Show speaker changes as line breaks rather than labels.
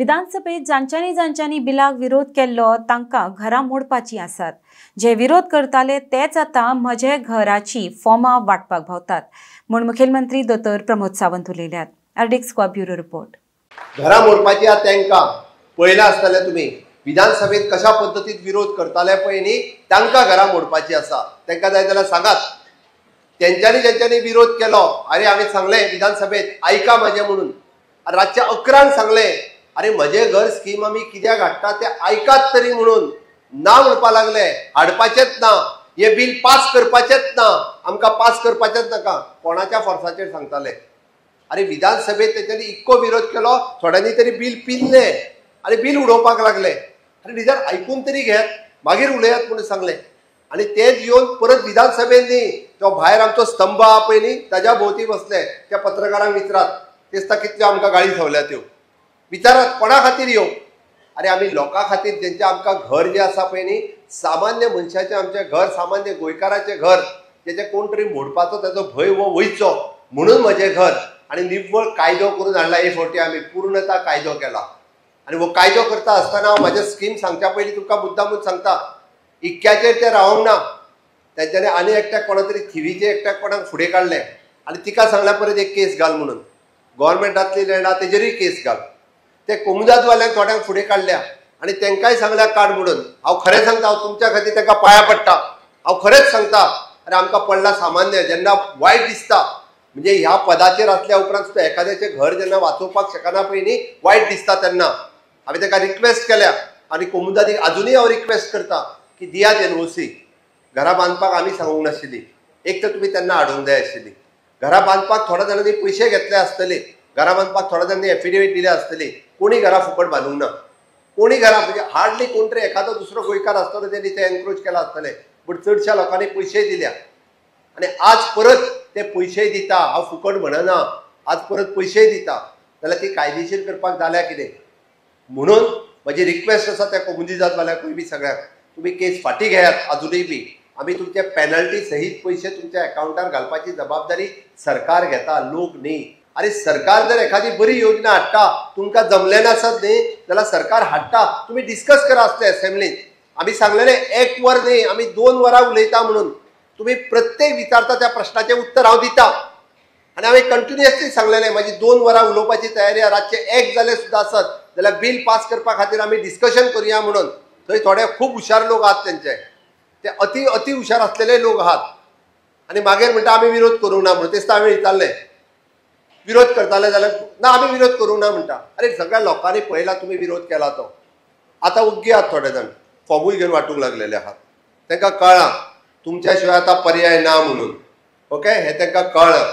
विधानसभेत जांच्यांनी जांच्यांनी बिलाक विरोध केल्लो तांकां घरां मोडपाची आसात। जे विरोध करताले तेच आतां म्हजे घराची फॉर्मां वाटपाक भावतात म्हूण मुखेलमंत्री दोतोर प्रमोद सावंत उलयल्यात। RDX bureau report.
घरां मोडपाची आहा तांकां पळयलां आसतलें तुमी विधानसभेत कशा पद्दतीन विरोध करताले पळय न्ही, तांकां घरां मोडपाची आसा। तांकां जाय जाल्यार सांगात तेंच्यांनी ज्यांच्यांनी विरोध केलो, अरे हांवें सांगलें विधानसभेत आयका म्हजें म्हणून, रातच्या 11 सांगलें अरे म्हजें घर स्कीम आमी कित्याक हाडटा तें आयकात तरी म्हणून, ना म्हणपा लागले, हाडपाचेच ना, हे बील पास करपाचेच ना, आमकां पास करपाचेच नाका, कोणाच्या फोर्साचेर सांगताले। अरे विधानसभेत तेंच्यांनी इतको विरोध केलो, थोड्यांनी तरी बील पिल्लें आनी बील उडोवपाक लागले। अरे निदान आयकून तरी घेयात मागीर उलयात म्हणून सांगलें। आनी तेच येवन परत विधानसभेत न्ही तो भायर आमचो स्तंभ आहा पळय न्ही ताज्या भोंवती बसले, त्या पत्रकारांक विचारात तेच कितल्यो आमकां गाळी खावल्या त्यो, विचारात कोणा खातीर येवं। अरे आमी लोकां खातीर जेंचें आमकां घर जें आसा पळय न्ही, सामान्य मनशाचें आमचें घर, सामान्य गोंयकाराचें घर, जेचें कोण तरी मोडपाचो ताजो भंय हो वयचो म्हणून म्हजें घर। आनी निव्वळ कायदो करून हाडला हे फावटी आमी, पूर्णता कायदो केला। आनी हो कायदो करता आसतना हांव म्हाज्या स्कीम सांगच्या पयलीं तुमकां मुद्दामूच सांगता, इक्क्याचेर ते रावंक ना, तेंच्यांनी आनी एकट्याक कोणा तरी थिवीचे एकट्याक कोणाक फुडें काडलें आनी तिका सांगल्या परत एक केस घाल म्हणून, गव्हर्मेंटांतली लँड तेजेरूय केस घाल। ते कोमुदादवाल्यांक थोड्यांक फुडें काडल्या आनी तेंकांय सांगल्या काड म्हणून। हांव खरें सांगता, हांव तुमच्या खातीर तांकां पांयां पडटा, हांव खरेंच सांगता। आनी आमकां पडला सामान्य जेन्ना वायट दिसता, म्हणजे ह्या पदाचेर आसल्या उपरांत सुद्दां एखाद्याचें घर जेन्ना वाचोवपाक शकना पळय न्ही, वायट दिसता तेन्ना हांवें ताका रिक्वेस्ट केल्या आनी कोमुदादीक आजुनूय हांव रिक्वेस्ट करता की दियात एनओसी। घरां बांदपाक आमी सांगूंक नाशिल्ली, एक तर तुमी तेन्ना हाडूंक जाय आशिल्ली। घरां बांदपाक थोड्या जाणांनी पयशे घेतले आसतले, घरां बांदपाक थोड्या जाणांनी एफिडेवीट दिले आसतली, कोणी घरां फुकट बांदूंक ना, कोणी घरां म्हणजे हार्डली कोण तरी एखादो दुसरो गोंयकार आसतलो तेणी ते एनक्रोच केला आसतले, बट चडश्या लोकांनी पयशे दिल्या। आनी आज परत ते पयशे दिता, हांव फुकट म्हणना, आज परत पयशे दिता जाल्यार ती कायदेशीर करपाक जाल्या कितें। म्हणून म्हजी रिक्वेस्ट आसा त्या कोमुनिदादवाल्यांकूय बी सगळ्यांक, तुमी केस फाटीं घेयात आजुनूय बी, आमी तुमचे पेनल्टी सहीत पयशे तुमच्या एकावंटार घालपाची जबाबदारी सरकार घेता, लोक न्ही। अरे सरकार जर एखादी बरी योजना हाडटा, तुमकां जमलें नासत न्ही जाल्यार सरकार हाडटा, तुमी डिस्कस करा आसतलें एसेंब्लीन। आमी सांगलेलें 1 वर न्ही आमी 2 वरां उलयता म्हणून, तुमी प्रत्येक विचारता त्या प्रश्नाचें उत्तर हांव दिता। आनी हांवें कंटिन्युअसली सांगलेलें म्हाजी 2 वरां उलोवपाची तयारी आहा, रातचें 1 जालें सुद्दां आसत जाल्यार बील पास करपा खातीर आमी डिस्कशन करुया म्हणून। थंय थोडे खूब हुशार लोक आहात, तेंचे ते अति अति हुशार आसलेले लोक आहात। आनी मागीर म्हणटा आमी विरोध करूंक ना म्हणून, तेच हांवें विचारलें विरोध करताले जाल्यार ना आमी विरोध करूंक ना म्हणटा। अरे सगळ्या लोकांनी पळयला तुमी विरोध केला तो, आतां ओग्गी आहात थोडे जाण, फॉर्मूय घेवन वांटूंक लागलेले आहात, तांकां कळ्ळां तुमच्या शिवाय आतां पर्याय ना म्हणून, ओके, हें तांकां कळ्ळां।